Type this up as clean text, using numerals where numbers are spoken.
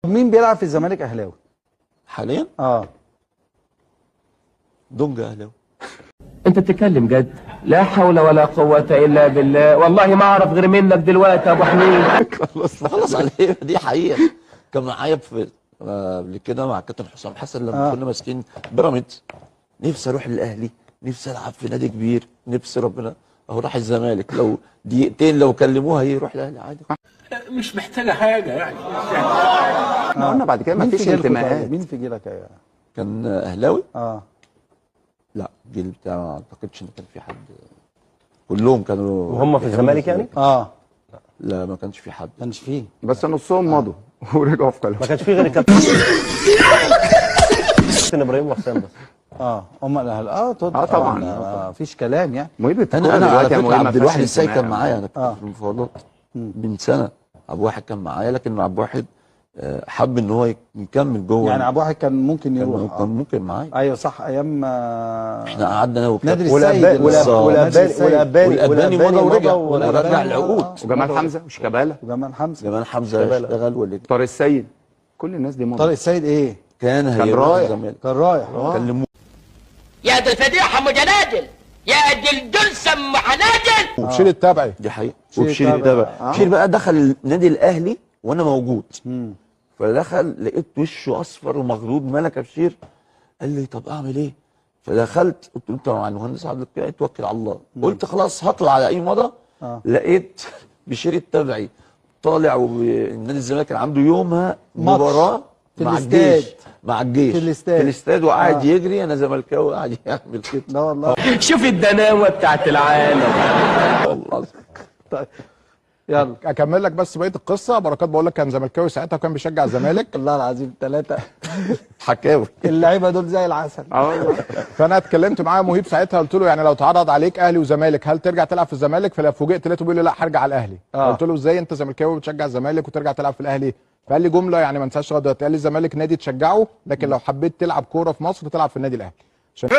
مين بيلعب في الزمالك اهلاوي حاليا؟ دونجا اهلاوي. انت بتتكلم جد؟ لا حول ولا قوة الا بالله، والله ما اعرف غير منك دلوقتي يا ابو حميد. خلص عليه، دي حقيقة. كان معايا في قبل كده مع كابتن حسام حسن لما كنا ماسكين بيراميدز، نفسي اروح الاهلي، نفسي العب في نادي كبير، نفسي ربنا اهو راح الزمالك، لو دقيقتين لو كلموها يروح الاهلي عادي، مش محتاجه حاجة يعني. احنا قلنا بعد كده ما فيش انتماءات. مين في جيلك يا كان اهلاوي؟ لا الجيل بتاع ما اعتقدش ان كان في حد، كلهم كانوا وهم في الزمالك يعني؟ لا ما كانش في حد، ما كانش فيه، بس نصهم مضوا ورجعوا في كلامهم. ما كانش فيه غير الكابتن ابراهيم وحسام بس. هم الاهل. طبعا مفيش كلام يعني. انا على فكرة عبد الواحد السيد كان معايا، انا كنت في المفاوضات من سنة، عبد الواحد كان معايا، لكن عبد الواحد حب ان هو يكمل جوه يعني. عبد الواحد كان ممكن يروح، كان ممكن معايا. ايوه صح، ايام احنا قعدنا انا نادر السيد والاباني مضى ورجع، ورجع العقود، وجمال حمزة وشيكابالا، وجمال حمزة، جمال حمزة اشتغل، واللي طارق السيد، كل الناس دي مضى. طارق السيد ايه؟ كان رايح، كان رايح. كلموه يا دي الفضيحة مجنادل، يا دي الجلسة ام حناجل. وبشير التبعي، دي حقيقة. وبشير التبعي، بشير بقى دخل النادي الاهلي وانا موجود، فدخل لقيت وشه اصفر ومغروب، مالك يا بشير؟ قال لي طب اعمل ايه؟ فدخلت قلت له انت مع المهندس عبد القيعي توكل على الله. قلت خلاص هطلع على اي مضى. لقيت بشير التبعي طالع، ونادي الزمالك كان عنده يومها مباراة مع الجيش، مع الجيش في الاستاد، وقاعد يجري، انا زملكاوي قاعد يعمل كده. لا والله شوف الدناوه بتاعت العالم والله. طيب يلا اكمل لك بس بقية القصة. بركات بقول لك كان زملكاوي ساعتها وكان بيشجع الزمالك. والله العظيم ثلاثة حكاوي اللعيبة دول زي العسل. فانا اتكلمت معاه مهيب ساعتها، قلت له يعني لو اتعرض عليك اهلي وزمالك هل ترجع تلعب في الزمالك؟ فلا فوجئت لقيته بيقول لي لا هرجع على الاهلي. قلت له ازاي انت زملكاوي وبتشجع الزمالك وترجع تلعب في الاهلي؟ فقال لي جملة يعني ما انساهاش لغاية دلوقتي، قال لي الزمالك نادي تشجعه، لكن لو حبيت تلعب كورة في مصر تلعب في النادي الاهلي. عشان